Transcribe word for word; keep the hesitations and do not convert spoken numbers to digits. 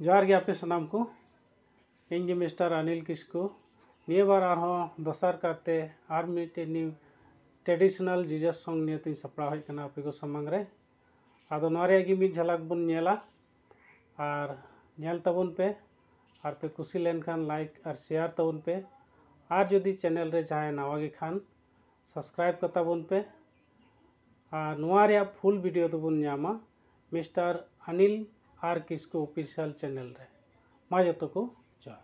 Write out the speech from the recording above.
ᱡᱚᱦᱟᱨ ᱜᱮ ᱟᱯᱮ ᱥᱟᱱᱟᱢ ᱠᱚ᱾ ᱤᱧ ᱜᱮ ᱢᱤᱥᱴᱟᱨ ᱟᱱᱤᱞ ᱠᱤᱥᱠᱩ᱾ ᱱᱤᱭᱟᱹ ᱵᱟᱨ ᱟᱨᱦᱚᱸ ᱫᱚᱥᱟᱨ ᱠᱟᱨᱛᱮ ᱟᱨ ᱢᱤᱫᱴᱮᱡ new traditional Jesus song ᱱᱤᱭᱮ ᱛᱤᱧ ᱥᱟᱯᱲᱟᱣ ᱦᱮᱡ ᱠᱟᱱᱟ ᱟᱯᱮ ᱠᱚ ᱥᱟᱢᱟᱝ ᱨᱮ᱾ ᱟᱫᱚ ᱱᱚᱣᱟ ᱨᱮᱭᱟᱜ ᱜᱮ ᱢᱤᱫ ᱡᱷᱟᱞᱟᱠ ᱵᱚᱱ ᱧᱮᱞᱟ ᱟᱨ ᱧᱮᱞ ᱛᱟᱵᱚᱱ ᱯᱮ᱾ ᱟᱨ ᱯᱮ ᱠᱩᱥᱤ ᱞᱮᱱᱠᱷᱟᱱ like ᱟᱨ share ᱛᱟᱵᱚᱱ ᱯᱮ᱾ ᱟᱨ ᱡᱩᱫᱤ channel ᱨᱮ ᱡᱟᱦᱟᱸᱭ ᱱᱟᱣᱟ ᱜᱮ ᱠᱷᱟᱱ subscribe ᱠᱟᱛᱟ ᱵᱚᱱ ᱯᱮ᱾ ᱟᱨ ᱱᱚᱣᱟ ᱨᱮᱭᱟᱜ full video ᱫᱚᱵᱚᱱ ᱧᱟᱢᱟ ᱢᱤᱥᱴᱟᱨ ᱟᱱᱤᱞ ᱟᱨ ᱠᱤᱥᱠᱩ official channel ᱨᱮ᱾ ᱢᱟ ᱡᱚᱛᱚ ᱠᱚ ᱡᱚᱦᱟᱨ᱾